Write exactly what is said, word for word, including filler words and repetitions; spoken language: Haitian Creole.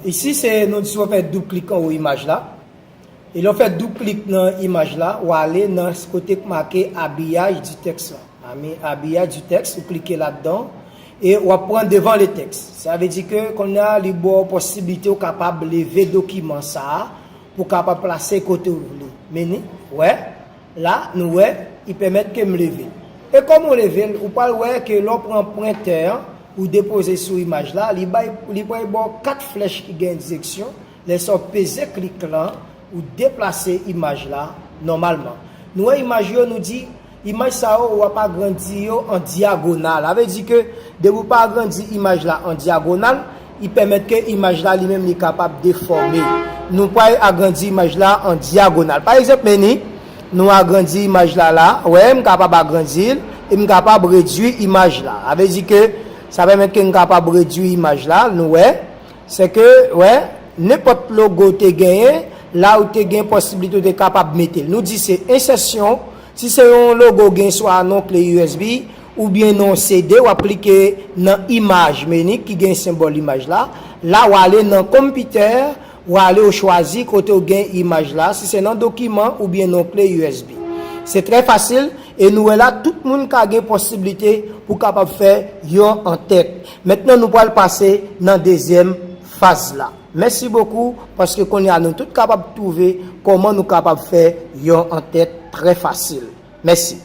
Isi se nou di w fè doub klik anwo imaj la. E lè w fè doub klik nan imaj la, w ale nan kote k make habillage du texte la. Ami, habillage du texte, ou klike ladan e w ap pran devan le texte. Sa vle di ke kounye a li ba w posiblite w kapab leve dokiman sa a pou w kapab plase kote w vle. Men ni, wè, la, nou wè, li pèmèt ke m leve l. E kòm ou leve l, ou pral wè ke lè w pran pwentè an, ou depoze sou imaj la, li bay, li pral ba w kat flèch ki gen direksyon. Lè sa w peze klik lan, ou deplase imaj la nòmalman. Nou wè imaj yo, nou di, imaj sa yo, w ap agrandi yo an dyagonal. Sa vle di ke depi w pa agrandi imaj la an dyagonal, li pèmèt ke imaj la li menm li kapab defòme. Nou pral agrandi imaj la an dyagonal. Pa egzanp, men ni, nou agrandi imaj la la. Wè, m kapab agrandi l e m kapab redui imaj la. Sa vle di ke sa pèmèt ke m kapab redui imaj la, nou wè. Se ke, wè, nenpòt logo w te genyen, la ou te gen posiblite w te kapab mete l. Nou di se ensèsyon, si se yon logo gen swa nan kle U S B oubyen nan C D, w ap klike nan imaj, meni ki gen senbòl imaj la. La, w ale nan konpitè, w ale w chwazi kote w gen imaj la, si se nan dokiman oubyen nan kle U S B. Se trè fasil e nou wè la tout moun ka gen posiblite pou kapab fè yon antèt. Mentnan nou pral pase nan dezyèm faz la. Mèsi bokou, paske kounye a nou tout kapab twouve kòman nou kapab fè yon antèt trè fasil. Mèsi.